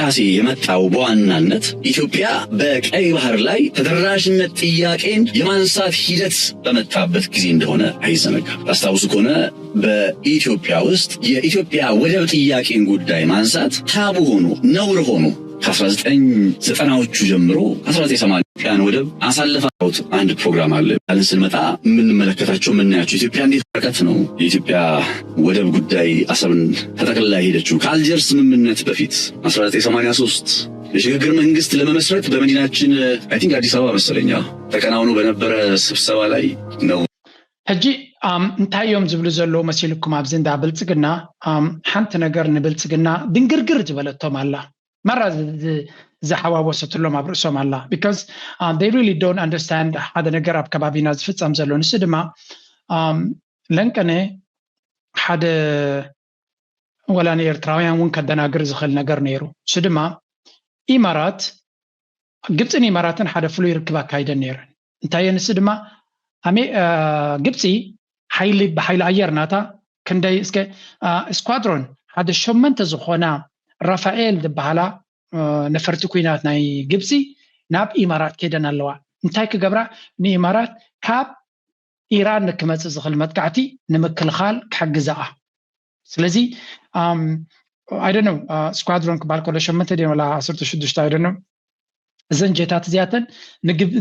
እንቅስቃሴ የመጣው በዋናነት ኢትዮጵያ በቀይ ባህር ላይ ተደራሽነት ጥያቄን የማንሳት ሂደት በመጣበት ጊዜ እንደሆነ አይዘነጋም። ታስታውሱ ከሆነ በኢትዮጵያ ውስጥ የኢትዮጵያ ወደብ ጥያቄን ጉዳይ ማንሳት ታቡ ሆኖ፣ ነውር ሆኖ ከ1990ዎቹ ጀምሮ፣ ከ1980 ኢትዮጵያን ወደብ አሳልፋ ያሉት አንድ ፕሮግራም አለ። አለን ስንመጣ የምንመለከታቸው፣ የምናያቸው፣ ኢትዮጵያ እንዴት ርቀት ነው የኢትዮጵያ ወደብ ጉዳይ፣ አሰብን ተጠቅልላ ሄደችው ከአልጀርስ ስምምነት በፊት 1983 የሽግግር መንግስት ለመመስረት በመዲናችን፣ I think፣ አዲስ አበባ መሰለኛ፣ ተከናውኖ በነበረ ስብሰባ ላይ ነው። ሕጂ እንታይ እዮም ዝብሉ ዘለዉ መሲልኩም? ኣብዚ እንዳ ብልፅግና ሓንቲ ነገር ንብልፅግና ድንግርግር ዝበለቶም ኣላ፣ መራ ዝሓዋወሰትሎም ኣብ ርእሶም ኣላ። Because they really don't understand ሓደ ነገር ኣብ ከባቢና ዝፍፀም ዘሎ። ንሱ ድማ ለንቀነ ሓደ ወላ ንኤርትራውያን እውን ከደናግር ዝኽእል ነገር ነይሩ። እሱ ድማ ኢማራት፣ ግብፅን ኢማራትን ሓደ ፍሉይ ርክብ ኣካይደን ነይረን። እንታይ ንሱ ድማ ግብፂ ሓይሊ፣ ብሓይሊ ኣየር ናታ ክንደይ እስከ ስኳድሮን ሓደ ሸመንተ ዝኾና ራፋኤል ዝበሃላ ነፈርቲ ኩናት ናይ ግብፂ ናብ ኢማራት ከይደን ኣለዋ። እንታይ ክገብራ? ንኢማራት ካብ ኢራን ንክመፅእ ዝኽእል መጥቃዕቲ ንምክልኻል ክሕግዛኣ። ስለዚ I don't know፣ ስኳድሮን ክበሃል ከሎ ሸመንተ ድን ወላ ዓሰርተ ሽዱሽተ፣ I don't know፣ እዘን ጀታት እዚኣተን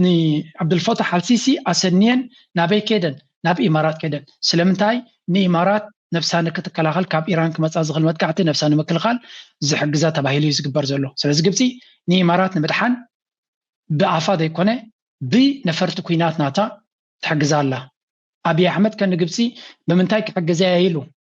ንዓብዱልፈታሕ ኣልሲሲ ኣሰንየን ናበይ ከይደን? ናብ ኢማራት ከይደን። ስለምንታይ? ንኢማራት ነብሳ ንክትከላኸል፣ ካብ ኢራን ክመፃ ዝኽእል መጥቃዕቲ ነብሳ ንምክልኻል ዝሕግዛ ተባሂሉ እዩ ዝግበር ዘሎ። ስለዚ ግብፂ ንኢማራት ንምድሓን ብኣፋ ዘይኮነ ብነፈርቲ ኩናት ናታ ትሕግዛ ኣላ። ኣብይ ኣሕመድ ከ ንግብፂ ብምንታይ ክሕግዘያ ኢሉ?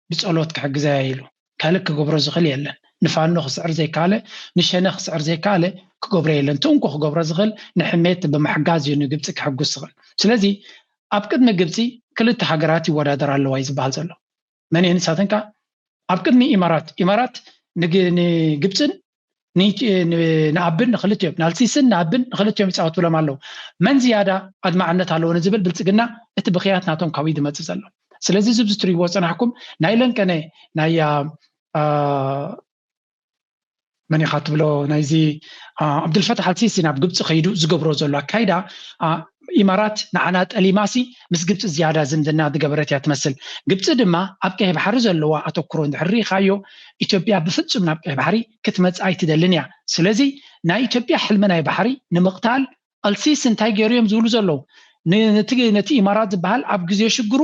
ብፀሎት ክሕግዘያ ኢሉ። ካልእ ክገብሮ ዝኽእል የለን። ንፋኖ ክስዕር ዘይከኣለ፣ ንሸነ ክስዕር ዘይከኣለ ክገብሮ የለን። እቲ እንኮ ክገብሮ ዝኽእል ንሕሜት ብምሕጋዝ እዩ ንግብፂ ክሕጉዝ ዝኽእል። ስለዚ ኣብ ቅድሚ ግብፂ ክልተ ሃገራት ይወዳደር ኣለዋ እዩ ዝበሃል ዘሎ። መን እየን ንሳተን ከ? ኣብ ቅድሚ ኢማራት፣ ኢማራት ንግብፅን ንኣብን ንክልቲኦም፣ ንኣልሲስን ንኣብን ንክልቲኦም ይፃወቱሎም ኣለዉ። መን ዝያዳ ኣድማዕነት ኣለዎ ንዝብል ብልፅግና እቲ ብክያት ናቶም ካብኡ ዝመፅእ ዘሎ። ስለዚ እዚ ትሪእዎ ፀናሕኩም ናይ ለንቀነ ናይ መን ኢኻ ትብሎ ናይዚ ዓብዱልፈታሕ ኣልሲሲ ናብ ግብፂ ከይዱ ዝገብሮ ዘሎ ኣካይዳ ኢማራት ንዓና ጠሊማሲ ምስ ግብፂ ዝያዳ ዝምድና ዝገበረት እያ ትመስል። ግብፂ ድማ ኣብ ቀይሕ ባሕሪ ዘለዋ ኣተኩሮ እንድሕር ርኢኻዮ ኢትዮጵያ ብፍፁም ናብ ቀይሕ ባሕሪ ክትመፅእ ኣይትደልን እያ። ስለዚ ናይ ኢትዮጵያ ሕልሚ ናይ ባሕሪ ንምቕታል ኣልሲሲ እንታይ ገይሩ እዮም ዝብሉ ዘለዉ? ነቲ ኢማራት ዝበሃል ኣብ ግዜ ሽግሩ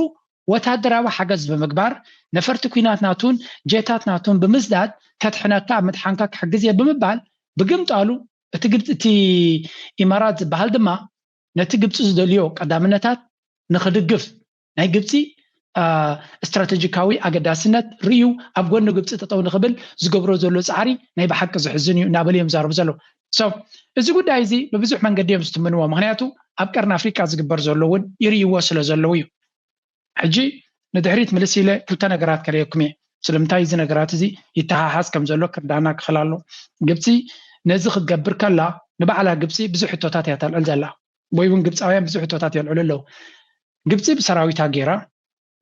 ወታደራዊ ሓገዝ ብምግባር ነፈርቲ ኩናት ናቱን ጀታት ናቱን ብምስዳድ ከድሕነካ ኣብ ምድሓንካ ክሕግዝ እየ ብምባል ብግምጣሉ እቲ ግብፂ እቲ ኢማራት ዝበሃል ድማ ነቲ ግብፂ ዝደልዮ ቀዳምነታት ንክድግፍ ናይ ግብፂ ስትራቴጂካዊ ኣገዳስነት ርእዩ ኣብ ጎኒ ግብፂ ጠጠው ንክብል ዝገብሮ ዘሎ ፃዕሪ ናይ ብሓቂ ዝሕዝን እዩ እናበሉ እዮም ዛረቡ ዘለዉ። እዚ ጉዳይ እዚ ብብዙሕ መንገዲ እዮም ዝትምንዎ። ምክንያቱ ኣብ ቀርኒ ኣፍሪቃ ዝግበር ዘሎ እውን ይርእይዎ ስለ ዘለዉ እዩ። ሕጂ ንድሕሪት ምልስ ኢለ ክልተ ነገራት ከርእየኩም እየ። ስለምንታይ እዚ ነገራት እዚ ይተሓሓዝ ከም ዘሎ ክርዳና ክኽእል ኣሎ። ግብፂ ነዚ ክትገብር ከላ ንባዕላ ግብፂ ብዙሕ ሕቶታት እያ ተልዕል ዘላ፣ ወይ እውን ግብፃውያን ብዙሕ ሕቶታት የልዕሉ ኣለዉ። ግብፂ ብሰራዊታ ገይራ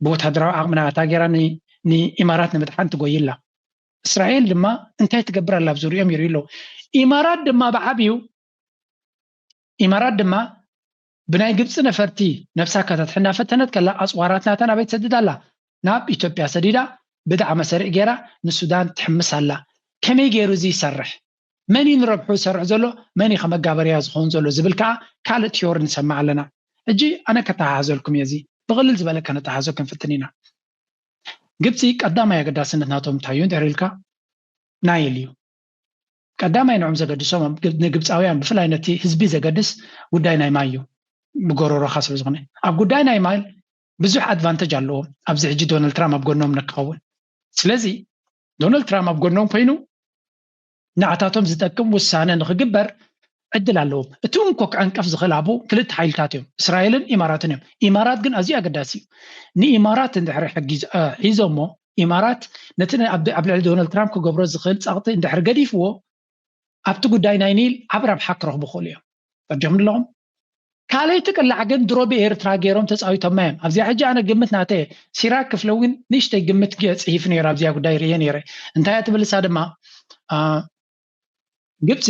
ብወታደራዊ ዓቕምና እታ ገይራ ንኢማራት ንምድሓን ትጎይላ። እስራኤል ድማ እንታይ ትገብር ኣላ ኣብ ዙሪኦም ይርእዩ ኣለዉ። ኢማራት ድማ ብዓብዩ ኢማራት ድማ ብናይ ግብፂ ነፈርቲ ነብሳ ከተድሕን እናፈተነት ከላ ኣፅዋራት ናታ ናበይ ትሰድድ ኣላ? ናብ ኢትዮጵያ ሰዲዳ ብዳዕመ ሰሪዕ ገይራ ንሱዳን ትሕምስ ኣላ። ከመይ ገይሩ እዚ ይሰርሕ? መን እዩ ንረብሑ ዝሰርሕ ዘሎ? መን እዩ ከመጋበርያ ዝኸውን ዘሎ ዝብል ከዓ ካልእ ቲዮሪ ንሰምዕ ኣለና። ሕጂ ኣነ ከተሓሓዘልኩም እየ፣ እዚ ብቕልል ዝበለ ከነተሓዞ ክንፍትን ኢና። ግብፂ ቀዳማይ ኣገዳስነት ናቶም እንታይ እዩ እንድሕር ኢልካ ናይል እዩ። ቀዳማይ ንዕም ዘገድሶም ንግብፃውያን ብፍላይ ነቲ ህዝቢ ዘገድስ ጉዳይ ናይ ማይ እዩ፣ ብጎረሮካ ስለ ዝኾነ ኣብ ጉዳይ ናይ ማይ ብዙሕ ኣድቫንተጅ ኣለዎም። ኣብዚ ሕጂ ዶናልድ ትራምፕ ኣብ ጎኖም ንክኸውን፣ ስለዚ ዶናልድ ትራምፕ ኣብ ጎኖም ኮይኑ ንዓታቶም ዝጠቅም ውሳነ ንክግበር ዕድል ኣለዎም። እቲ እንኮ ክዕንቀፍ ዝኽእል ኣብኡ ክልተ ሓይልታት እዮም፣ እስራኤልን ኢማራትን እዮም። ኢማራት ግን ኣዝዩ ኣገዳሲ እዩ። ንኢማራት እንድሕር ሕጊ ሒዞሞ ኢማራት ነቲ ኣብ ልዕሊ ዶናልድ ትራምፕ ክገብሮ ዝኽእል ፃቕጢ እንድሕር ገዲፍዎ ኣብቲ ጉዳይ ናይ ኒል ዓብ ረብሓ ክረኽቡ ክኽእሉ እዮም። ፈዲኹም ኣለኹም። ካልኣይቲ ቅላዕ ግን ድሮ ብኤርትራ ገይሮም ተፃዊቶማ እዮም። ኣብዚኣ ሕጂ ኣነ ግምት ናተ ሲራክ ክፍለ እውን ንእሽተይ ግምት ጽሂፍ ነይሩ ኣብዚኣ ጉዳይ ርእየ ነይረ። እንታይ እያ ትብል እሳ ድማ ግብፂ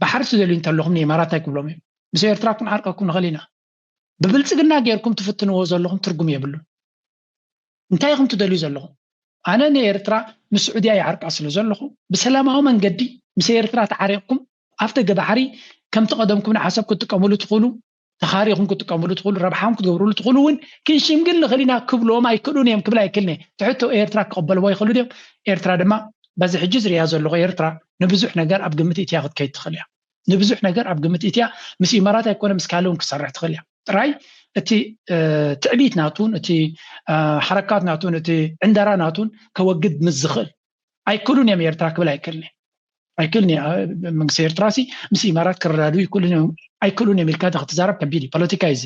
ባሕሪ ትደልዩ እንተለኹም ንኢማራት ኣይክብሎም እዮም። ምስ ኤርትራ ክንዓርቀኩም ንኽእል ኢና። ብብልፅግና ጌርኩም ትፍትንዎ ዘለኹም ትርጉም የብሉን። እንታይ ኢኹም ትደልዩ ዘለኹም? ኣነ ንኤርትራ ምስ ስዑድያ ይዓርቃ ስለ ዘለኹ ብሰላማዊ መንገዲ ምስ ኤርትራ ተዓሪቕኩም ኣብቲ ገባሕሪ ከምቲ ቀደምኩም ንዓሰብ ክትጥቀምሉ ትኽእሉ፣ ተኻሪኹም ክትጥቀምሉ ትኽእሉ፣ ረብሓም ክትገብርሉ ትኽእሉ እውን ክንሽምግል ንኽእል ኢና ክብሎም ኣይክእሉን እዮም ክብል ኣይክእልን እየ። ትሕቶ ኤርትራ ክቕበልዎ ይኽእሉ ድዮም? ኤርትራ ድማ በዚ ሕጂ ዝሪያ ዘለኹ ኤርትራ ንብዙሕ ነገር ኣብ ግምት ኢትያ ክትከይድ ትኽእል እያ። ንብዙሕ ነገር ኣብ ግምት ኢትያ ምስ ኢማራት ኣይኮነ ምስ ካልእ እውን ክሰርሕ ትኽእል እያ። ጥራይ እቲ ትዕቢት ናቱን እቲ ሓረካት ናቱን እቲ ዕንደራ ናቱን ከወግድ ምስ ዝኽእል ኣይክእሉን እዮም ኤርትራ ክብል ኣይክእልን እየ። ኣይክእልን እየ። መንግስቲ ኤርትራ ሲ ምስ ኢማራት ክረዳዱ ኣይክእሉን እዮም ኢልካ ክትዛረብ ከቢድ እዩ። ፖለቲካ እዩ እዚ።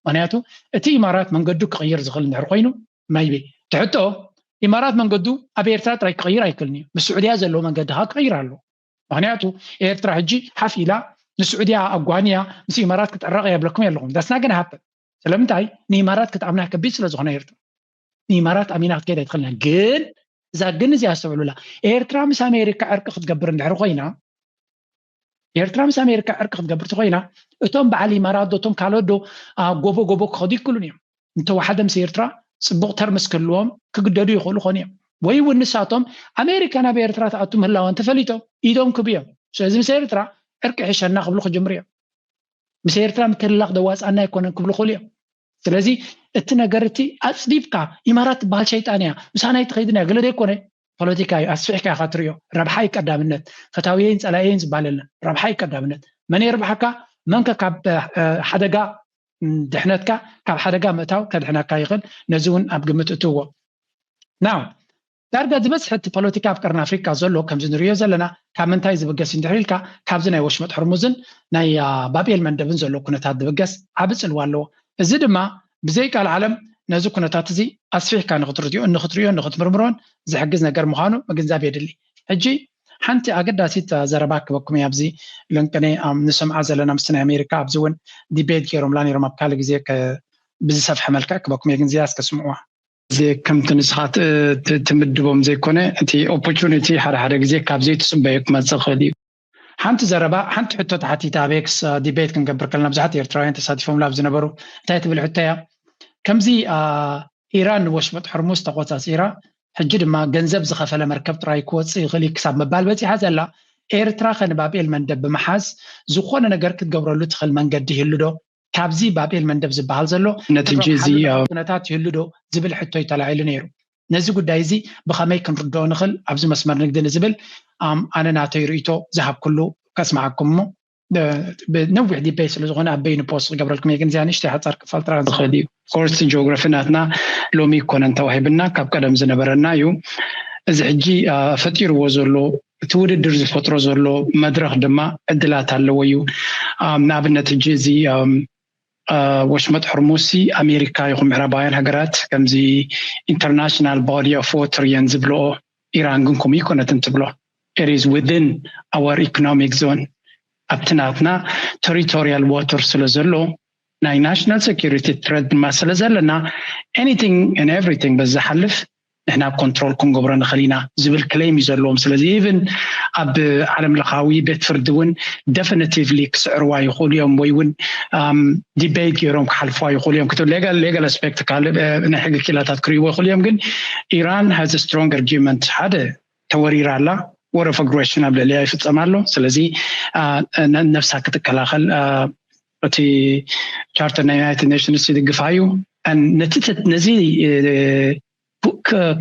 ምክንያቱ እቲ ኢማራት መንገዱ ክቕይር ዝኽእል እንድሕር ኮይኑ ማይቤ ትሕቶ ኢማራት መንገዱ ኣብ ኤርትራ ጥራይ ክቕይር ኣይክእልን እዩ። ምስ ስዑድያ ዘለዎ መንገዲ ከዓ ክቕይር ኣለዎ። ምክንያቱ ኤርትራ ሕጂ ሓፍ ኢላ ንስዑድያ ኣጓንያ ምስ ኢማራት ክትዕረቕ የብለኩም የለኹም። ዳስና ግን ሃተ ስለምንታይ ንኢማራት ክትኣምና ከቢድ ስለ ዝኾነ ኤርትራ ንኢማራት ኣሚና ክትከይድ ኣይትኽእልን። ግን እዛ ግን እዚኣ ኣስተውዕሉላ። ኤርትራ ምስ ኣሜሪካ ዕርቂ ክትገብር እንድሕር ኮይና ኤርትራ ምስ ኣሜሪካ ዕርቂ ክትገብር ተኮይና እቶም በዓል ኢማራት ዶ እቶም ካልኦት ዶ ጎቦ ጎቦ ክኸዱ ይክእሉን እዮም። እንተወሓደ ምስ ኤርትራ ፅቡቕ ተርምስ ክህልዎም ክግደዱ ይኽእሉ ኾኑ እዮም። ወይ እውን ንሳቶም ኣሜሪካ ናብ ኤርትራ ትኣቱ ምህላዋ እንተፈሊጦም ኢዶም ክቡ እዮም። ስለዚ ምስ ኤርትራ ዕርቂ ሕሸና ክብሉ ክጅምሩ እዮም። ምስ ኤርትራ ምትልላኽ ደዋፃና ኣይኮነን ክብሉ ክእሉ እዮም። ስለዚ እቲ ነገር እቲ ኣፅቢብካ ኢማራት ትበሃል ሸይጣን እያ ምሳና ኣይትኸይድን እያ ገለ ዘይኮነ ፖለቲካ እዩ ኣስፊሕካ ኢኻ ትሪኦ። ረብሓ እዩ ቀዳምነት። ፈታውየይን ፀላእየይን ዝበሃል የለን። ረብሓ እዩ ቀዳምነት። መን የርብሓካ? መንከ ካብ ሓደጋ ድሕነትካ ካብ ሓደጋ ምእታው ከድሕነካ ይኽእል። ነዚ እውን ኣብ ግምት እትዎ ናው ዳርጋ ዝበዝሐ እቲ ፖለቲካ ኣብ ቀርኒ ኣፍሪካ ዘሎ ከምዚ ንሪኦ ዘለና ካብ ምንታይ ዝብገስ እዩ እንድሕር ኢልካ ካብዚ ናይ ወሽመጥ ሕርሙዝን ናይ ባብኤል መንደብን ዘሎ ኩነታት ዝብገስ ዓቢ ፅልዋ ኣለዎ። እዚ ድማ ብዘይቃል ዓለም ነዚ ኩነታት እዚ ኣስፊሕካ ንክትርድዮ ንክትሪዮ ንክትምርምሮን ዝሕግዝ ነገር ምዃኑ ምግንዛብ የድሊ። ሕጂ ሓንቲ ኣገዳሲት ዘረባ ክበኩም እያ ኣብዚ ልንቅነ ንሰምዓ ዘለና ምስቲ ናይ ኣሜሪካ ኣብዚ እውን ዲቤት ገይሮምላ ነይሮም ኣብ ካልእ ግዜ ብዝሰፍሐ መልክዕ ክበኩም እየ ግን እዚኣ እስከ ስምዕዋ። ከምቲ ንስኻ ትምድቦም ዘይኮነ እቲ ኦፖርቹኒቲ ሓደ ሓደ ግዜ ካብ ዘይትፅበዮ ክመፅእ ክእል እዩ። ሓንቲ ዘረባ ሓንቲ ሕቶ ተሓቲታ ኣብ ኤክስ ዲቤት ክንገብር ከለና ብዙሓት ኤርትራውያን ተሳቲፎምላ ኣብ ዝነበሩ እንታይ ትብል ሕቶ እያ ከምዚ ኢራን ንወሽመጥ ሕርሙዝ ተቆፃፂራ ሕጂ ድማ ገንዘብ ዝኸፈለ መርከብ ጥራይ ክወፅእ ይኽእል ክሳብ ምባል በፂሓ ዘላ ኤርትራ ከንባብኤል መንደብ ብምሓዝ ዝኾነ ነገር ክትገብረሉ ትኽእል መንገዲ ይህሉ ዶ ካብዚ ባብኤል መንደብ ዝበሃል ዘሎ ነቲ ሕጂ እዚ ኩነታት ይህሉ ዶ ዝብል ሕቶ እዩ ተላዒሉ ነይሩ። ነዚ ጉዳይ እዚ ብኸመይ ክንርድኦ ንኽእል ኣብዚ መስመር ንግዲ ንዝብል ኣነ ናተይ ርእይቶ ዝሃብኩሉ ከስምዓኩም እሞ ብነዊሕ ዲቤት ስለ ዝኾነ ኣብ በይኑ ፖስት ክገብረልኩም እየ ግን እዚኣ ንእሽተይ ሓፃር ክፋል ጥራሕ ዝኽእል እዩ። ኮርስ ጂኦግራፊ ናትና ሎሚ ይኮነን ተዋሂብና ካብ ቀደም ዝነበረና እዩ። እዚ ሕጂ ፈጢርዎ ዘሎ እቲ ውድድር ዝፈጥሮ ዘሎ መድረኽ ድማ ዕድላት ኣለዎ እዩ። ንኣብነት ሕጂ እዚ ወሽመጥ ሕርሙሲ ኣሜሪካ ይኹን ምዕራባውያን ሃገራት ከምዚ international body of water እየን ዝብልኦ። ኢራን ግን ከምኡ ይኮነትን ትብሎ it is within our economic zone ኣብቲ ናትና territorial water ስለ ዘሎ ናይ national security threat ድማ ስለ ዘለና anything and everything በዚ ዝሓልፍ ንሕና ኮንትሮል ክንገብሮ ንኽእል ኢና ዝብል ክሌም እዩ ዘለዎም። ስለዚ ኢቭን ኣብ ዓለም ለኻዊ ቤት ፍርዲ እውን ደፊኒቲቭሊ ክስዕርዋ ይኽእሉ እዮም ወይ እውን ዲቤት ገይሮም ክሓልፍዋ ይኽእሉ እዮም ክትብል ሌጋል ሌጋል ኣስፔክት ካልእ ናይ ሕጊ ክኢላታት ክርእይዎ ይኽእሉ እዮም። ግን ኢራን has strong argument ሓደ ተወሪራ ኣላ። War of aggression ኣብ ልዕሊያ ይፍፀም ኣሎ። ስለዚ ነብሳ ክትከላኸል እቲ ቻርተር ናይ ዩናይትድ ኔሽንስ ይድግፋ እዩ። ነዚ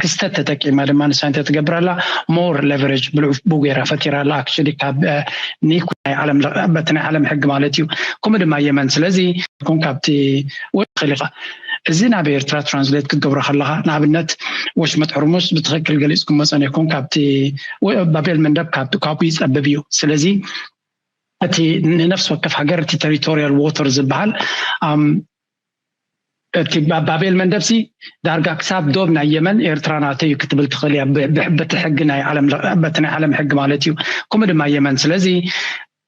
ክስተት ተጠቂማ ድማ ንሳ እንታይ ትገብር ኣላ more leverage ብልዑፍ ብጌራ ፈጢራ ኣላ actually ካብ ኒኩ ናይ ዓለም በቲ ናይ ዓለም ሕጊ ማለት እዩ። ከምኡ ድማ የመን ስለዚ ይኹን ካብቲ ወይ ኸሊኻ እዚ ናብ ኤርትራ ትራንስሌት ክትገብሮ ከለኻ ንኣብነት ወሽመጥ ሕርሙስ ብትኽክል ገሊፅኩም መፀን ይኹን ካብቲ ባቤል መንደብ ካብቲ ካቡ ይፀብብ እዩ። ስለዚ እቲ ንነፍሲ ወከፍ ሃገር እቲ territorial water ዝበሃል እቲ ባቤል መንደብሲ ዳርጋ ክሳብ ዶብ ናይ የመን ኤርትራ ናተይ እዩ ክትብል ትኽእል እያ። በቲ ሕጊ ናይ ዓለም በቲ ናይ ዓለም ሕጊ ማለት እዩ። ከምኡ ድማ የመን ስለዚ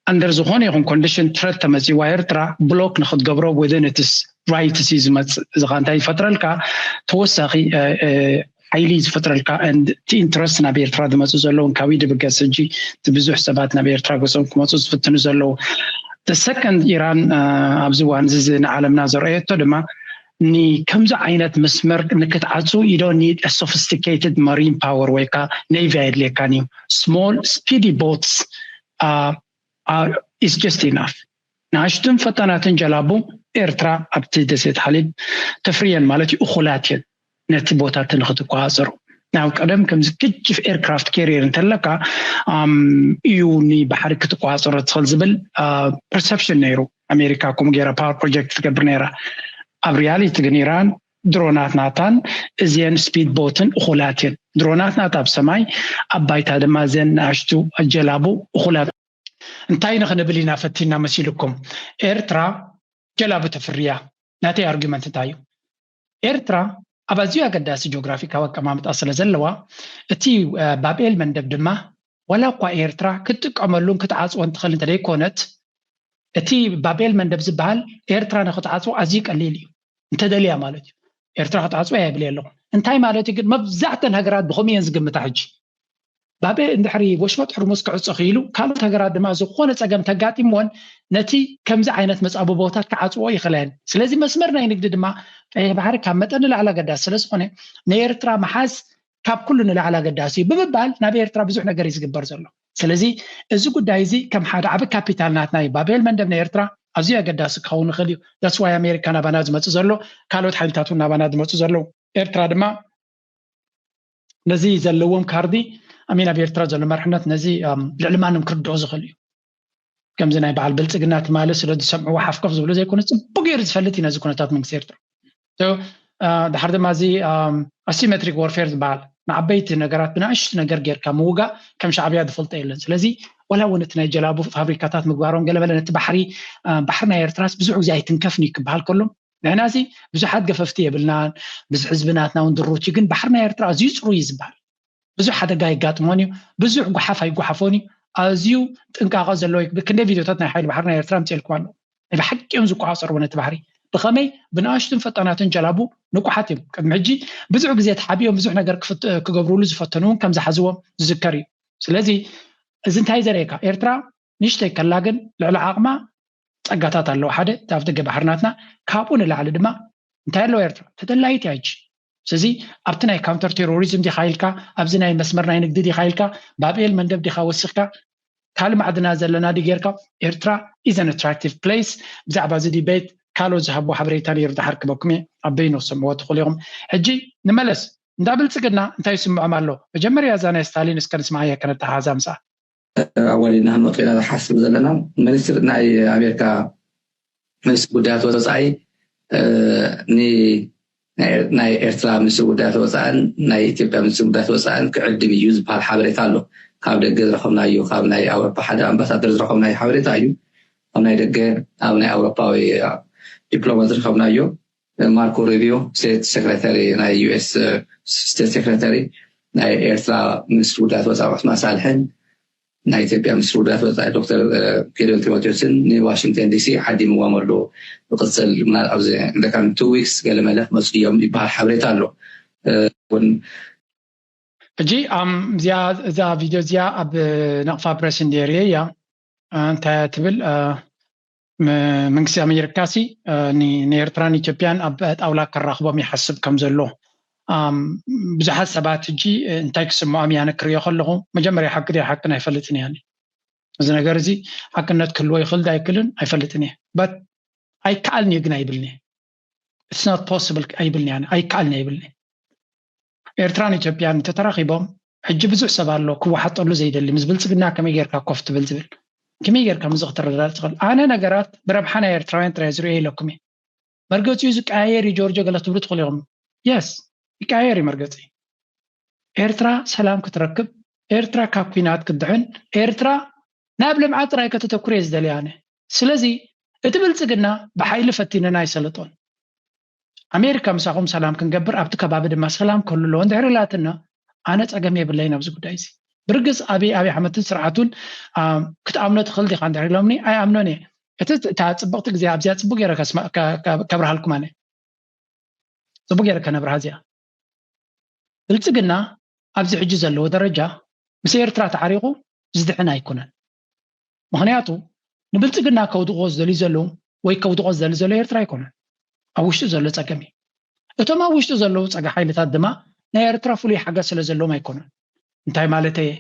under ዝኾነ ይኹን ኮንዲሽን ትረት ተመፂዋ ኤርትራ ብሎክ ንክትገብሮ within its rights እዩ ዝመፅእ። እዚ ከዓ እንታይ ይፈጥረልካ ተወሳኺ ሓይሊ ዝፈጥረልካ and እቲ interest ናብ ኤርትራ ዝመፁ ዘለውን ካብ ኢድ ብገስ ሕጂ እቲ ብዙሕ ሰባት ናብ ኤርትራ ገጾም ክመፁ ዝፍትኑ ዘለዉ። The second ኢራን ኣብዚ እዋን እዚ ንዓለምና ዘርአየቶ ድማ ንከምዚ ዓይነት መስመር ንክትዓፁ you don't need a sophisticated marine power ወይ ከዓ navy ኣየድልየካን እዩ። Small speedy boats is just enough። ንኣሽቱን ፈጣናትን ጀላቡ ኤርትራ ኣብቲ ደሴት ሓሊብ ተፍርየን ማለት እዩ፣ እኹላት እየን ነቲ ቦታ እቲ ንክትቆፃፀሩ። ናብ ቀደም ከምዚ ግጅፍ aircraft carrier እንተለካ እዩ ንባሕሪ ክትቆፃፀሮ ትኽእል ዝብል perception ነይሩ። ኣሜሪካ ከምኡ ገይራ power project ትገብር ነይራ። ኣብ reality ግን ኢራን ድሮናት ናታን እዚአን speed boat ን እኹላት እየን። ድሮናት ናታ ኣብ ሰማይ፣ ኣብ ባይታ ድማ እዚአን ንኣሽቱ ጀላቡ እኹላት። እንታይ ንክንብል ኢና ፈቲና መሲልኩም? ኤርትራ ጀላቡ ተፍሪ እያ። ናተይ argument እንታይ እዩ? ኤርትራ ኣብ ኣዝዩ ኣገዳሲ ጂኦግራፊካዊ ኣቀማምጣ ስለ ዘለዋ እቲ ባብኤል መንደብ ድማ ዋላ እኳ ኤርትራ ክትጥቀመሉን ክትዓፅወን ትኽእል እንተደይኮነት እቲ ባብኤል መንደብ ዝበሃል ኤርትራ ንክትዓፅዎ ኣዝዩ ቀሊል እዩ። እንተደልያ ማለት እዩ። ኤርትራ ክትዓፅዎ እያ ይብል ኣለኹ። እንታይ ማለት እዩ ግን? መብዛሕተን ሃገራት ብኸምኡ እየን ዝግምታ። ሕጂ ባቤ እንድሕሪ ወሽመጥ ሕርሙዝ ክዕጾ ክኢሉ ካልኦት ሃገራት ድማ ዝኾነ ጸገም ተጋጢምወን ነቲ ከምዚ ዓይነት መጻብቦታት ክዓጽዎ ይኽእላ እየን። ስለዚ መስመር ናይ ንግዲ ድማ ቀይሕ ባሕሪ ካብ መጠን ንላዕሊ ኣገዳሲ ስለ ዝኾነ ንኤርትራ ምሓዝ ካብ ኩሉ ንላዕሊ ኣገዳሲ እዩ ብምባል ናብ ኤርትራ ብዙሕ ነገር እዩ ዝግበር ዘሎ። ስለዚ እዚ ጉዳይ እዚ ከም ሓደ ዓቢ ካፒታል ናትና እዩ። ባቤል መንደብ ናይ ኤርትራ ኣዝዩ ኣገዳሲ ክኸውን ይኽእል እዩ። That's why ኣሜሪካ ናባና ዝመጽእ ዘሎ፣ ካልኦት ሓይልታት እውን ናባና ዝመጹ ዘለዉ። ኤርትራ ድማ ነዚ ዘለዎም ካርዲ ኣሚን ኣብ ኤርትራ ዘሎ መርሕነት ነዚ ልዕሊ ማንም ክርድኦ ዝኽእል እዩ። ከምዚ ናይ በዓል ብልፅግና ትማሊ ስለ ዝሰምዕዎ ሓፍከፍ ዝብሉ ዘይኮነ ፅቡቅ ገይሩ ዝፈልጥ እዩ ነዚ ኩነታት መንግስቲ ኤርትራ። ድሓር ድማ እዚ asymmetric warfare ዝበሃል ንዓበይቲ ነገራት ብንኣሽቱ ነገር ጌርካ ምውጋእ ከም ሻዕብያ ዝፈልጦ የለን። ስለዚ ወላ እውን እቲ ናይ ጀላቡ ፋብሪካታት ምግባሮም ገለበለ ነቲ ባሕሪ ባሕሪ ናይ ኤርትራስ ብዙሕ ግዜ ኣይትንከፍን እዩ ክበሃል ከሎ ንሕና እዚ ብዙሓት ገፈፍቲ የብልናን ብዙሕ ህዝቢ ናትና እውን ድሩት እዩ። ግን ባሕሪ ናይ ኤርትራ ኣዝዩ ፅሩይ እዩ ዝበሃል። ብዙሕ ሓደጋ ኣይጋጥሞን እዩ። ብዙሕ ጓሓፍ ኣይጓሓፎን እዩ። ኣዝዩ ጥንቃቐ ዘለዎ እዩ። ክንደይ ቪድዮታት ናይ ሓይሊ ባሕሪ ናይ ኤርትራ ኣምፅኤልኩም ኣለኹ። ናይ ብሓቂ እዮም ዝቆፃፀርዎ ነቲ ባሕሪ። ብኸመይ? ብንኣሽቱን ፈጣናትን ጀላቡ ንቁሓት እዮም። ቅድሚ ሕጂ ብዙሕ ግዜ ተሓቢኦም ብዙሕ ነገር ክገብሩሉ ዝፈተኑ እውን ከም ዝሓዝዎም ዝዝከር እዩ። ስለዚ እዚ እንታይ ዘርእየካ? ኤርትራ ንእሽተይ ከላ ግን ልዕሊ ዓቕማ ፀጋታት ኣለዎ። ሓደ እቲ ኣፍደገ ባሕሪ ናትና፣ ካብኡ ንላዕሊ ድማ እንታይ ኣለዎ ኤርትራ ተደላይት እያ ሕጂ። ስለዚ ኣብቲ ናይ counter terrorism ዲኻ ኢልካ፣ ኣብዚ ናይ መስመር ናይ ንግዲ ዲኻ ኢልካ፣ ባብኤል መንደብ ዲኻ ወሲኽካ፣ ካልእ ማዕድናት ዘለና ድዩ ጌርካ? ኤርትራ is an attractive place። ብዛዕባ እዚ debate ካልኦት ዝሃብዎ ሓበሬታ ነይሩ ድሓር ክበኩም እየ ኣብ በይኑ ክሰምዕዎ ትኽእሉ ኢኹም። ሕጂ ንመለስ እንዳ ብልፅግና እንታይ ይስምዖም ኣሎ? መጀመርያ እዛ ናይ ስታሊን እስከ ንስምዓያ ከነተሓዛ ምስኣ። ኣወሊድና ክንመጡ ኢና ዝሓስብ ዘለና። ሚኒስትር ናይ ኣሜሪካ ሚኒስትር ጉዳያት ወፃኢ ናይ ኤርትራ ሚኒስትር ጉዳያት ወፃእን ናይ ኢትዮጵያ ሚኒስትር ጉዳያት ወፃእን ክዕድም እዩ ዝበሃል ሓበሬታ ኣሎ። ካብ ደገ ዝረኸብናዮ፣ ካብ ናይ ኣውሮፓ ሓደ ኣምባሳደር ዝረኸብናዮ ሓበሬታ እዩ። ካብ ናይ ደገ ኣብ ናይ ኣውሮፓዊ ዲፕሎማት ዝረኸብናዮ ማርኮ ሩቢዮ ስቴት ሴክሬታሪ ናይ ዩኤስ ስቴት ሴክሬታሪ ናይ ኤርትራ ሚኒስትር ጉዳያት ወፃኢ ዑስማን ሳልሕን ናይ ኢትዮጵያ ሚኒስትር ጉዳያት ወፃኢ ዶክተር ጌዲዮን ጢሞቴዎስን ንዋሽንግተን ዲሲ ዓዲምዎም ኣሎ። ብቅፅል ምናል ኣብዚ እንደካን two weeks ገለ መለ ክመፁ እዮም ይበሃል ሓበሬታ ኣሎ። እውን ሕጂ እዚኣ እዛ ቪድዮ እዚኣ ኣብ ናቕፋ ፕረስ እንድየ ርእየ እያ። እንታይ ትብል? መንግስቲ ኣሜሪካ ሲ ንኤርትራን ኢትዮጵያን ኣብ ጣውላ ከራኽቦም ይሓስብ ከም ዘሎ ብዙሓት ሰባት ሕጂ እንታይ ክስምዖም እያ ክሪኦ ከለኹ መጀመርያ ሓቂ ድያ ሓቅን ኣይፈልጥን እያ። እዚ ነገር እዚ ሓቅነት ክህልዎ ይኽእል ዶ ኣይክልን ኣይፈልጥን እየ። በት ኣይከኣልን እዩ ግን ኣይብልን እየ። It's not possible ኣይብልን እያ ኣይከኣልን እየ ኣይብልን እየ። ኤርትራን ኢትዮጵያን እንተተራኺቦም ሕጂ ብዙሕ ሰብ ኣሎ ክወሓጠሉ ዘይደሊ ምስ ብልፅግና ከመይ ጌርካ ኮፍ ትብል ዝብል ከመይ ጌርካ ምዚ ክትረዳእ ትኽእል። ኣነ ነገራት ብረብሓ ናይ ኤርትራውያን ጥራይ ዝርእዮ ኢለኩም እየ። መርገፂኡ ዝቀያየር እዩ ጆርጆ ገለ ትብሉ ትኽእሉ ኢኹም። የስ ይቀያየር እዩ መርገፂ። ኤርትራ ሰላም ክትረክብ፣ ኤርትራ ካብ ኲናት ክትድሕን፣ ኤርትራ ናብ ልምዓት ጥራይ ከተተኩር እየ ዝደሊ ኣነ። ስለዚ እቲ ብልፅግና ብሓይሊ ፈቲንና ኣይሰለጦን። ኣሜሪካ ምሳኹም ሰላም ክንገብር ኣብቲ ከባቢ ድማ ሰላም ክህሉ ኣለዎ እንድሕር ኢላትና ኣነ ፀገም የብለይን ኣብዚ ጉዳይ እዚ። ብርግፅ ኣብይ ኣብይ ኣሕመድን ስርዓቱን ክትኣምኖ ትኽእል ዲኻ እንድሕር ኢሎምኒ ኣይኣምኖን እየ። እቲ እታ ፅብቕቲ ግዜ ኣብዚኣ ፅቡቅ ገይረ ከብርሃልኩም ኣነ ፅቡቅ ገይረ ከነብርሃ እዚኣ ብልፅግና ኣብዚ ሕጂ ዘለዎ ደረጃ ምስ ኤርትራ ተዓሪቑ ዝድሕን ኣይኮነን። ምኽንያቱ ንብልፅግና ከውድቕዎ ዝደልዩ ዘለዉ ወይ ከውድቖ ዝደሊ ዘሎ ኤርትራ ኣይኮነን፣ ኣብ ውሽጡ ዘሎ ፀገም እዩ። እቶም ኣብ ውሽጡ ዘለዉ ፀጋ ሓይልታት ድማ ናይ ኤርትራ ፍሉይ ሓገዝ ስለ ዘለዎም ኣይኮነን። እንታይ ማለት እየ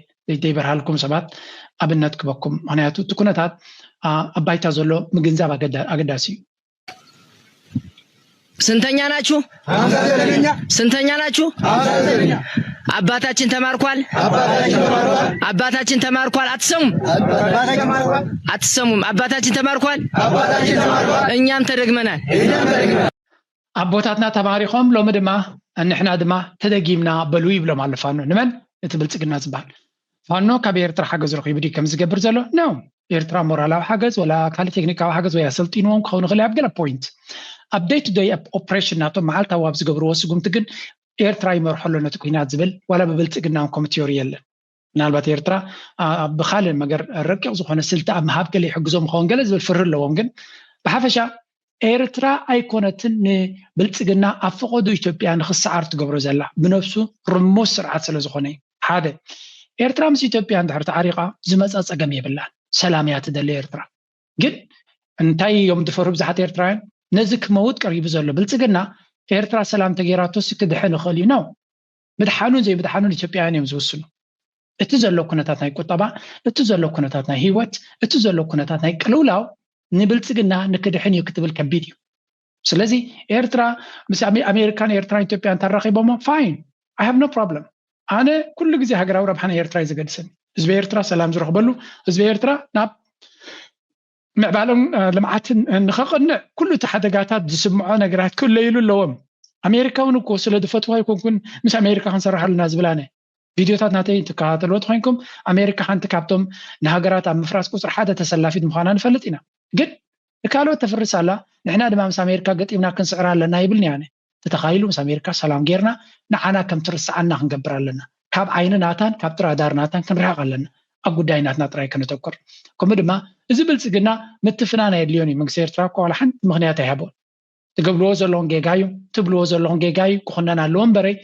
ዘይበርሃልኩም ሰባት ኣብነት ክበኩም። ምክንያቱ እቲ ኩነታት ኣብ ባይታ ዘሎ ምግንዛብ ኣገዳሲ እዩ። ስንተኛ ናችሁ? ስንተኛ ናችሁ? አባታችን ተማርኳል። አባታችን ተማርኳል። አትሰሙም? አትሰሙም? አባታችን ተማርኳል። እኛም ተደግመናል። ኣቦታትና ተማሪኾም ሎሚ ድማ ንሕና ድማ ተደጊምና በሉ ይብሎም ኣሎ ፋኖ። ንመን? እቲ ብልፅግና ዝበሃል ፋኖ ካብ ኤርትራ ሓገዝ ረኺቡ ድዩ ከም ዝገብር ዘሎ? ኖ። ኤርትራ ሞራላዊ ሓገዝ ወላ ካልእ ቴክኒካዊ ሓገዝ ወይ ኣሰልጢንዎም ክኸውን ይኽእል ኣብ ገለ ፖይንት። ኣብ ደይ ቱ ደይ ኦፕሬሽን ናቶም መዓልታዊ ኣብ ዝገብርዎ ስጉምቲ ግን ኤርትራ ይመርሖ ኣሎ ነቲ ኩናት ዝብል ዋላ ብብልፅግና ኮሚቴ የለን። ምናልባት ኤርትራ ብካልእ ነገር ረቂቕ ዝኾነ ስልቲ ኣብ ምሃብ ገለ ይሕግዞም ይኸውን ገለ ዝብል ፍርሂ ኣለዎም። ግን ብሓፈሻ ኤርትራ ኣይኮነትን ንብልፅግና ኣብ ፈቐዶ ኢትዮጵያ ንክሰዓር ትገብሮ ዘላ፣ ብነብሱ ርሙስ ስርዓት ስለ ዝኾነ እዩ። ሓደ፣ ኤርትራ ምስ ኢትዮጵያ እንድሕር ተዓሪቓ ዝመፃ ፀገም የብላን። ሰላም እያ ትደሊ ኤርትራ። ግን እንታይ እዮም ድፈሩ ብዙሓት ኤርትራውያን? ነዚ ክመውት ቀሪቡ ዘሎ ብልፅግና ኤርትራ ሰላም ተገይራቶስ ክድሕን ይኽእል እዩ ነው። ምድሓኑን ዘይምድሓኑን ኢትዮጵያውያን እዮም ዝውስኑ። እቲ ዘሎ ኩነታት ናይ ቁጠባ፣ እቲ ዘሎ ኩነታት ናይ ህይወት፣ እቲ ዘሎ ኩነታት ናይ ቅልውላው ንብልፅግና ንክድሕን እዩ ክትብል ከቢድ እዩ። ስለዚ ኤርትራ ምስ ኣሜ- ኣሜሪካን ኤርትራን ኢትዮጵያን ተራኺቦሞ fine, I have no problem። ኣነ ኩሉ ግዜ ሃገራዊ ረብሓ ናይ ኤርትራ እዩ ዝገድሰኒ። ህዝቢ ኤርትራ ሰላም ዝረኽበሉ፣ ህዝቢ ኤርትራ ናብ ምዕባለን ልምዓትን ንኸቕንዕ ኩሉ እቲ ሓደጋታት ዝስምዖ ነገራት ክእለይሉ ኣለዎም። ኣሜሪካ እውን እኮ ስለ ዝፈትዋ ኣይኮንኩን ምስ ኣሜሪካ ክንሰርሕ ኣለና ዝብል ኣነ። ቪድዮታት ናተይ ትከታተልዎ ተኮይንኩም ኣሜሪካ ሓንቲ ካብቶም ንሃገራት ኣብ ምፍራስ ቁፅሪ ሓደ ተሰላፊት ምዃና ንፈልጥ ኢና። ግን ንካልኦት ተፍርስ ኣላ፣ ንሕና ድማ ምስ ኣሜሪካ ገጢምና ክንስዕር ኣለና ይብልኒ ኣነ። ተተኻይሉ ምስ ኣሜሪካ ሰላም ጌርና ንዓና ከም ትርስዓና ክንገብር ኣለና። ካብ ዓይኒ ናታን ካብ ጥራዳር ናታን ክንርሕቕ ኣለና። ኣብ ጉዳይ ናትና ጥራይ ከነተኩር። ከምኡ ድማ እዚ ብልፅግና ምትፍናን ኣየድልዮን እዩ። መንግስቲ ኤርትራ እኮ ዋላ ሓንቲ ምኽንያት ኣይሃቦን። ትገብርዎ ዘለኹም ጌጋ እዩ፣ ትብልዎ ዘለኹም ጌጋ እዩ፣ ክኹነን ኣለዎ እምበረይ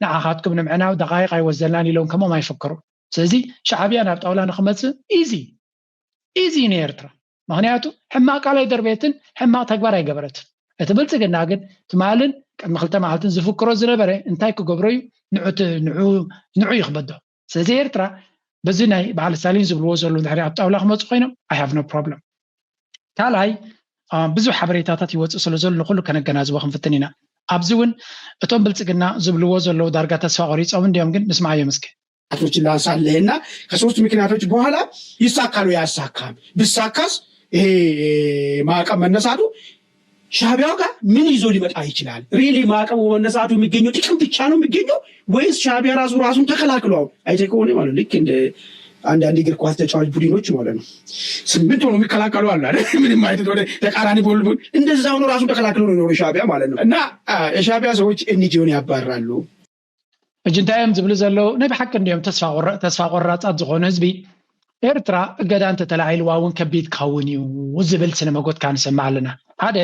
ንዓኻትኩም ንምዕናው ደቓይቕ ኣይወሰደልናን ኢሎም ከሞም ኣይፍክሩን። ስለዚ ሻዕብያ ናብ ጣውላ ንክመፅእ ኢዚ ኢዚ ንኤርትራ። ምክንያቱ ሕማቅ ቃል ኣይደርበየትን፣ ሕማቅ ተግባር ኣይገበረትን። እቲ ብልፅግና ግን ትማልን ቅድሚ ክልተ መዓልትን ዝፍክሮ ዝነበረ እንታይ ክገብሮ እዩ ንዑ እዩ ክበዶ። ስለዚ ኤርትራ በዚ ናይ በዓል ስታሊን ዝብልዎ ዘለዉ ድሕሪ ኣብ ጣውላ ክመፁ ኮይኖም I have no problem። ካልኣይ ብዙሕ ሓበሬታታት ይወፅእ ስለ ዘሎ ንኩሉ ከነገናዝቦ ክንፍትን ኢና። ኣብዚ እውን እቶም ብልፅግና ዝብልዎ ዘለዉ ዳርጋ ተስፋ ቆሪፆም እንዲዮም ግን ንስማዓዮም እስኪ። ምክንያቶችን ላንሳልህና ከሶስት ምክንያቶች በኋላ ይሳካሉ ያሳካም ብሳካስ ይሄ ማዕቀብ መነሳቱ ሻቢያው ጋር ምን ይዞ ሊመጣ ይችላል? ሪሊ ማዕቀቡ መነሳቱ የሚገኘው ጥቅም ብቻ ነው የሚገኘው ወይስ ሻቢያ ራሱ ራሱን ተከላክሎ አይተ ከሆነ ማለት ልክ እንደ አንዳንድ እግር ኳስ ተጫዋች ቡድኖች ማለት ነው ስምንት ሆኖ የሚከላከሉ አሉ አይደል? ምንም አይነት ወደ ተቃራኒ ቦል እንደዛ ሆኖ ራሱን ተከላክሎ ነው ሻቢያ ማለት ነው። እና የሻቢያ ሰዎች ኤንጂኦን ያባራሉ። ሕጂ እንታይ እዮም ዝብሉ ዘለዉ? ናይ ብሓቂ እንዲኦም ተስፋ ቆራፃት ዝኾኑ ህዝቢ ኤርትራ እገዳ እንተተላዒልዋ እውን ከቢድ ክኸውን እዩ ዝብል ስነ መጎት ካንሰማዕ ኣለና። ሓደ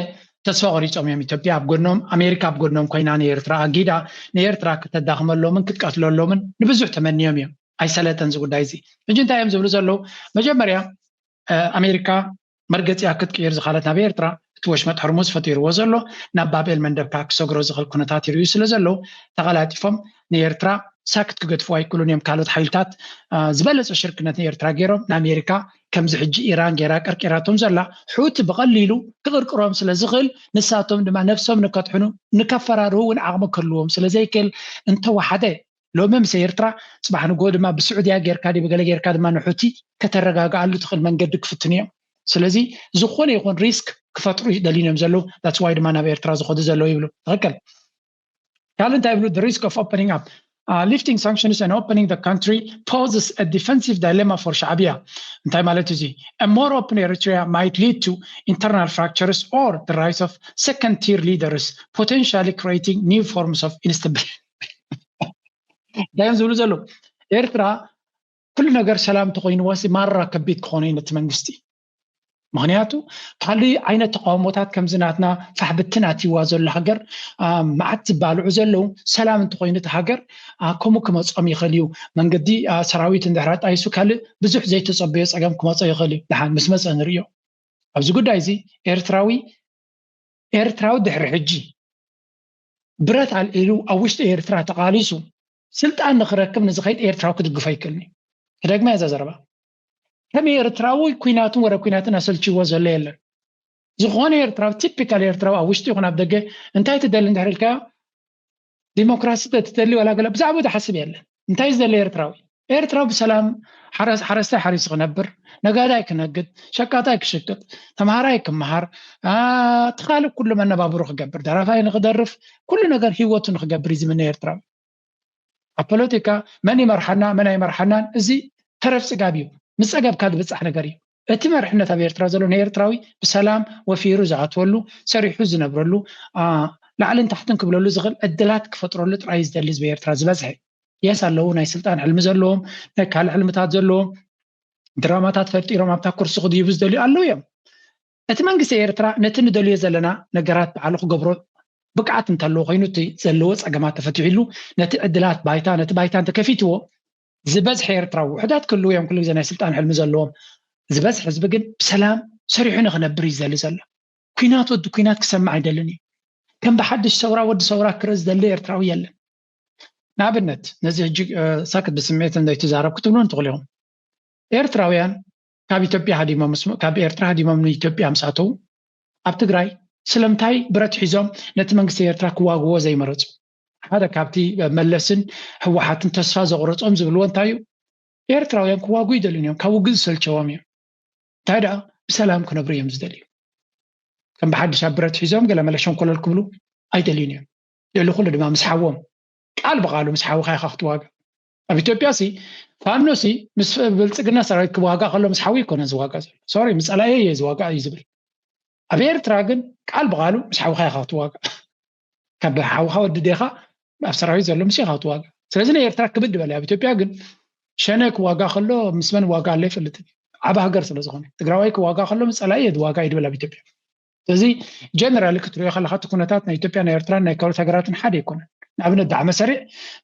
ተስፋ ቆሪፆም እዮም። ኢትዮጵያ ኣብ ጎኖም፣ ኣሜሪካ ኣብ ጎኖም ኮይና ንኤርትራ ኣጊዳ ንኤርትራ ክተዳኽመሎምን ክትቀትለሎምን ንብዙሕ ተመንዮም እዮም። ኣይሰለጠን እዚ ጉዳይ እዚ። ሕጂ እንታይ እዮም ዝብሉ ዘለዉ? መጀመርያ ኣሜሪካ መርገፂኣ ክትቅይር ዝኻለት ናብ ኤርትራ እቲ ወሽመጥ ሕርሙዝ ፈጢርዎ ዘሎ ናብ ባብኤል መንደብ ከዓ ክሰግሮ ዝኽእል ኩነታት ይርእዩ ስለ ዘለዉ ተቐላጢፎም ንኤርትራ ሳክት ክገድፍዋ ኣይክእሉን እዮም። ካልኦት ሓይልታት ዝበለፀ ሽርክነት ንኤርትራ ገይሮም ንኣሜሪካ ከምዚ ሕጂ ኢራን ገይራ ቀርቂራቶም ዘላ ሑቲ ብቐሊሉ ክቕርቅሮም ስለ ዝኽእል ንሳቶም ድማ ነብሶም ንከድሕኑ ንከፈራርሁ እውን ዓቕሚ ክህልዎም ስለ ዘይክእል እንተወሓደ ሎሚ ምስ ኤርትራ ፅባሕ ንግሆ ድማ ብስዑድያ ጌርካ ድዩ ብገለ ጌርካ ድማ ንሑቲ ከተረጋግኣሉ ትኽእል መንገዲ ክፍትኑ እዮም። ስለዚ ዝኾነ ይኹን ሪስክ ክፈጥሩ ደሊኖም ዘለዉ that's why ድማ ናብ ኤርትራ ዝኸዱ ዘለዉ ይብሉ። ትኽክል። ካልእ እንታይ ይብሉ? The risk of opening up uh, lifting sanctions and opening the country poses a defensive dilemma for ሻዕብያ። እንታይ ማለት እዚ? A more open Eritrea might lead to internal fractures or the rise of second tier leaders, potentially creating new forms of instability. እንታይ እዮም ዝብሉ ዘለዉ? ኤርትራ ኩሉ ነገር ሰላም ተኮይንዋሲ ማራ ከቢድ ክኾነ እዩ ነቲ መንግስቲ። ምክንያቱ ካልእ ዓይነት ተቃውሞታት ከምዚ ናትና ፋሕብትን ኣትይዋ ዘሎ ሃገር፣ መዓት ዝባልዑ ዘለዉ፣ ሰላም እንተኮይኑ እቲ ሃገር ከምኡ ክመጾም ይኽእል እዩ። መንገዲ ሰራዊት እንድሕር ኣጣይሱ ካልእ ብዙሕ ዘይተጸበዮ ጸገም ክመጾ ይኽእል እዩ። ደሓን ምስ መጸ ንርእዮ። ኣብዚ ጉዳይ እዚ ኤርትራዊ ኤርትራዊ ድሕሪ ሕጂ ብረት ኣልዒሉ ኣብ ውሽጢ ኤርትራ ተቓሊሱ ስልጣን ንክረክብ ንዝኸይድ ኤርትራዊ ክድግፎ ኣይክእልን እዩ። ክደግማ እዛ ዘረባ። ከም ኤርትራዊ ኩናትን ወረ ኩናትን ኣሰልችዎ ዘሎ የለን። ዝኾነ ኤርትራዊ፣ ቲፒካል ኤርትራዊ ኣብ ውሽጢ ይኹን ኣብ ደገ እንታይ ትደሊ እንድሕር ኢልካዮ፣ ዲሞክራሲ ትደሊ ዋላ ገለ ብዛዕባ ዝሓስብ የለን። እንታይ ዝደሊ ኤርትራዊ? ኤርትራዊ ብሰላም ሓረስታይ ሓሪሱ ክነብር፣ ነጋዳይ ክነግድ፣ ሸቃጣይ ክሽቅጥ፣ ተምሃራይ ክመሃር፣ ትኻልእ ኩሉ መነባብሩ ክገብር፣ ደራፋይ ንክደርፍ፣ ኩሉ ነገር ህይወቱ ንክገብር እዩ ዝምነ ኤርትራዊ። ኣብ ፖለቲካ መን ይመርሓና መን ኣይመርሓናን፣ እዚ ተረፍ ጽጋብ እዩ። ምስ ጸገብካ ዝበጻሕ ነገር እዩ። እቲ መርሕነት ኣብ ኤርትራ ዘሎ ንኤርትራዊ ብሰላም ወፊሩ ዝኣትወሉ፣ ሰሪሑ ዝነብረሉ፣ ላዕልን ታሕትን ክብለሉ ዝኽእል ዕድላት ክፈጥረሉ ጥራይ እዩ ዝደሊ ህዝቢ ኤርትራ ዝበዝሐ። የስ ኣለዉ ናይ ስልጣን ሕልሚ ዘለዎም፣ ናይ ካልእ ሕልምታት ዘለዎም፣ ድራማታት ፈጢሮም ኣብታ ኩርሲ ክድይቡ ዝደልዩ ኣለዉ እዮም። እቲ መንግስቲ ኤርትራ ነቲ ንደልዮ ዘለና ነገራት ባዕሉ ክገብሮ ብቅዓት እንተለዎ ኮይኑ፣ እቲ ዘለዎ ጸገማት ተፈቲሕሉ፣ ነቲ ዕድላት ባይታ፣ ነቲ ባይታ እንተከፊትዎ፣ ዝበዝሐ ኤርትራዊ፣ ውሑዳት ክህልዉ እዮም ኩሉ ግዜ ናይ ስልጣን ሕልሚ ዘለዎም፣ ዝበዝሐ ህዝቢ ግን ብሰላም ሰሪሑ ንክነብር እዩ ዝደሊ ዘሎ። ኩናት ወዲ ኩናት ክሰምዕ ኣይደልን እዩ። ከም ብሓድሽ ሰውራ ወዲ ሰውራ ክርኢ ዝደሊ ኤርትራዊ የለን። ንኣብነት ነዚ ሕጂ ሳክት ብስምዒት እንተይተዛረብ ክትብሉ እንትኽእሉ ኢኹም። ኤርትራውያን ካብ ኢትዮጵያ ሃዲሞም ምስ ካብ ኤርትራ ሃዲሞም ንኢትዮጵያ ምስ ኣተዉ፣ ኣብ ትግራይ ስለምንታይ ብረት ሒዞም ነቲ መንግስቲ ኤርትራ ክዋግዎ ዘይመረጹ? ሓደ ካብቲ መለስን ህወሓትን ተስፋ ዘቑረጾም ዝብልዎ እንታይ እዩ? ኤርትራውያን ክዋጉ ይደልዩን እዮም፣ ካብ ውግእ ዝሰልቸዎም እዮም። እንታይ ደኣ ብሰላም ክነብሩ እዮም ዝደልዩ። ከም ብሓድሽ ኣብ ብረት ሒዞም ገለ መለ ሸንኮለል ክብሉ ኣይደልዩን እዮም። ልዕሊ ኩሉ ድማ ምስ ሓዎም ቃል ብቓሉ ምስ ሓውኻ ኢኻ ክትዋጋእ። ኣብ ኢትዮጵያ ሲ ፋኖ ሲ ምስ ብልጽግና ሰራዊት ክዋጋእ ከሎ ምስ ሓዊ ኣይኮነን ዝዋጋእ ዘሎ። ሶሪ፣ ምስ ጸላኢ እየ ዝዋጋእ እዩ ዝብል። ኣብ ኤርትራ ግን ቃል ብቓሉ ምስ ሓውኻ ኢኻ ክትዋጋእ። ካብ ሓውኻ ወዲ ዴኻ ኣብ ሰራዊት ዘሎ ምስ ኢኻ ክትዋጋእ። ስለዚ ናይ ኤርትራ ክብድ በለ። ኣብ ኢትዮጵያ ግን ሸነ ክዋጋ ከሎ ምስ መን ዋጋ ኣሎ ይፈልጥ። ዓቢ ሃገር ስለ ዝኾነ ትግራዋይ ክዋጋ ከሎ ምስ ጸላኢ እየ ዝዋጋ እዩ ድብል ኣብ ኢትዮጵያ። ስለዚ ጀነራሊ ክትሪኦ ከለካ እቲ ኩነታት ናይ ኢትዮጵያ ናይ ኤርትራን ናይ ካልኦት ሃገራትን ሓደ ኣይኮነን። ንኣብነት ዳዕመ ሰሪዕ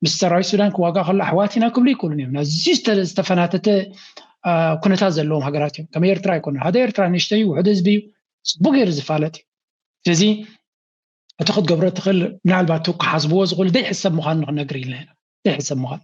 ምስ ሰራዊት ሱዳን ክዋጋ ከሎ ኣሕዋት ኢና ክብሉ ይክእሉን እዮም። ናዚ ዝተፈናተተ ኩነታት ዘለዎም ሃገራት እዮም። ከም ኤርትራ ኣይኮነን። ሓደ ኤርትራ ንእሽተይ ውሕድ ህዝቢ እዩ፣ ጽቡቅ ገይሩ ዝፋለጥ እዩ። ስለዚ እቲ ክትገብሮ ትኽእል ምናልባት ክሓስብዎ ዝኽእሉ ዘይሕሰብ ምዃኑ ንክነግር ኢልና ኢና። ዘይሕሰብ ምዃኑ